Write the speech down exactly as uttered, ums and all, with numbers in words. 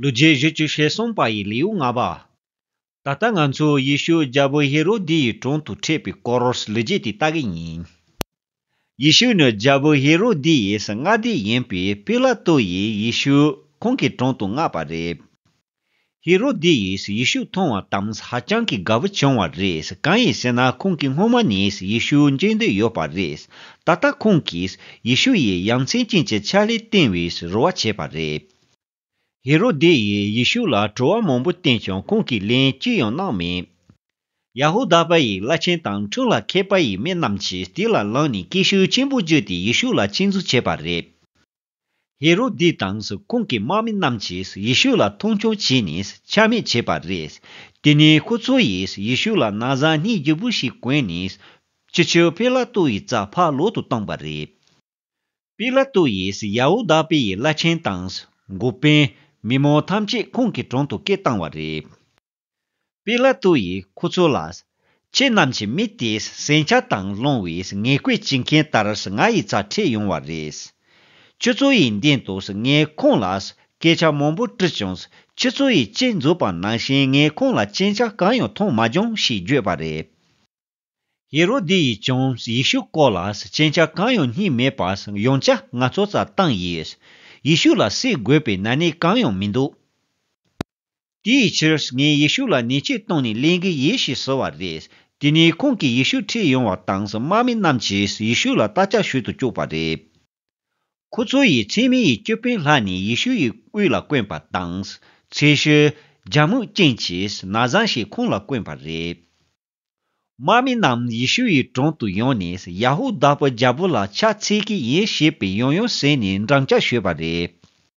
ལོ་རྒྱུས་བཞི་བཅུ་ཞེ་གསུམ་པ་ཡི་ལེའུ་ལྔ་པ། ད་ལྟ་ང་ཚོ་ཡེ་ཤུ་རྒྱལ་པོ་ཧེ་རོ་དེ་ཡི་དྲུང་དུ་ཁྲིད་པའི་སྐོར་ལོ་རྒྱུས་དེ་ལྟ་གི་ཡིན། ཡེ་ཤུ་ནི་རྒྱལ་པོ་ཧེ་རོ་དེ་ཡི་མངའ་སྡེ་ཡིན་པས་པི་ལ་ཏོ་ཡིས་ཡེ་ཤུ་ཁོང་གི་དྲུང་དུ་མངགས་པ་རེད། ཧེ་རོ་དེ་ཡིས་ཡེ་ཤུ་མཐོང་བ་དང་ཧ་ཅང་གི་དགའ་བོ་བྱུང་བ་རེད། གང་ཡིན་ཟེར་ན་ཁོང་གིས་སྔོན་མ་ནས་ཡེ་ཤུ་མཇལ་འདོད་ཡོད་པ་རེད། ད་ལྟ་ཁོང་གིས་ཡེ་ཤུ་ཡི་ཡ་མཚན་ཅན་གྱི་ཕྱག་ལས་བསྟན་པའི་རེ་བ་བྱས་པ་རེད། ཧེ་རོ་དེ་ཡིས་ཡེ་ཤུ་ལ་དྲི་བ་མང་པོ་བསྟན་ཀྱང་ཁོང་གིས་ལན་ཅི་ཡང་གནང་མེད། ཡ་ཧུ་དཱ་པ་ཡི་བླ་ཆེན་དང་ཁྲིམས་ལ་མཁས་པ་ཡི་མི་རྣམས་ཀྱིས་དེ་ལ་ལངས་ནས་སྐད་ཤུགས་ཆེན་པོ་བརྒྱབ་སྟེ་ཡེ་ཤུ་ལ་ཆེད་འཛུགས་བྱས་པ་རེད། ཧེ་རོ་དེ་དང་ཁོང་གི་དམག་མི་རྣམས་ཀྱིས་ཡེ་ཤུ་ལ་མཐོང་ཆུང་བྱས་ནས་ཆ་མེད་བྱས་པ་རེད། དེ་ནས་ཁོ་ཚོ་ཡིས་ཡེ་ཤུ་ལ་ན་བཟའ་སྣེ་ལྗིད་པོ་ཞིག་གོན་ནས་སྤྱི་ཁྱབ་པི་ལ་ཏོ་ཡི་རྩར་ཕར་ལོག་ཏུ་བཏང་པ་རེད། པི་ལ་ཏོ་ཡིས་ཡ་ཧུ་དཱ་པའི་བླ་ཆེན་དང་འགོ་དཔོན། མི་མང་ཐམས་ཅད་ཁོང་གི་དྲུང་དུ་སྐད་བཏང་བ་རེད། པི་ལ་ཏོ་ཡིས་ཁོ་ཚོ་ལ། ཁྱེད་རྣམས་ཀྱི་མི་དེས་ཟིང་ཆ་དང་སློང་བའི་ངན་སྐུལ་བྱེད་མཁན་ལྟར་ང་ཡི་རྩར་ཁྲིད་ཡོང་བ་རེད། ཁྱོད་ཚོ་ཡི་མདུན་དུ་ངས་ཁོང་ལ་སྐད་ཆ་མང་པོ་དྲིས་ཀྱང་ཁྱོད་ཚོ་ཡི་ཆེད་འཛུགས་པ་ནང་བཞིན་ངས་ཁོང་ལ་སྐྱོན་ཆ་གང་ཡང་མཐོང་མ་བྱུང་ཞེས་བརྗོད་པ་རེད། ཧེ་རོ་དེ་ཡིས་ཀྱང་ཡེ་ཤུ་སྐོར་ལ་སྐྱོན་ཆ་གང་ཡང་རྙེད་མེད་པར་ཡང་བསྐྱར་ང་ཚོ་རྩར་བཏང་ཡིས། ཡེ་ཤུ་ལ་གསོད་དགོས་པའི་ན་ནིང་གང་ཡང་མི་འདུག་དེའི་ཕྱིར་ངས་ཡེ་ཤུ་ལ་ཉེས་ཆད་གཏོང་ནས་ལེན་གྱི་ཡིན་ཞེས་ཟེར་བ་རེད། དེ་ནས་ཁོང་གིས་ཡེ་ཤུ་ཁྲིད་ཡོང་བ་དང་དམག་མི་རྣམས་ཀྱིས་ཡེ་ཤུ་ལ་རྟ་ལྕག་གཞུ་དུ་བཅུག་པ་རེད། ཁོ་ཚོ་ཡིས་ཚེག་མི་ཡི་ཅོད་པན་བླངས་ནས་ཡེ་ཤུ་ཡི་དབུས་ལ་བསྐོན་པ་དང་། ཚེག་ཤུལ་རྒྱ་སྨུག་ཅན་གྱི་ན་བཟང་ཞིག་ཁོང་ལ་བསྐོན་པ་རེད། དམག་མི་རྣམས་ཡེ་ཤུ་ཡི་དྲུང་དུ་ཡོང་ནས་ཡ་ཧུ་དཱ་པ་རྒྱལ་པོ་ལ་ཕྱག་འཚལ་གྱི་ཡིན་ཞེས་པའི་ཡང་ཡང་ཟེར་ནས་འགྲམ་ལྕག་གཞུས་པ་རེད།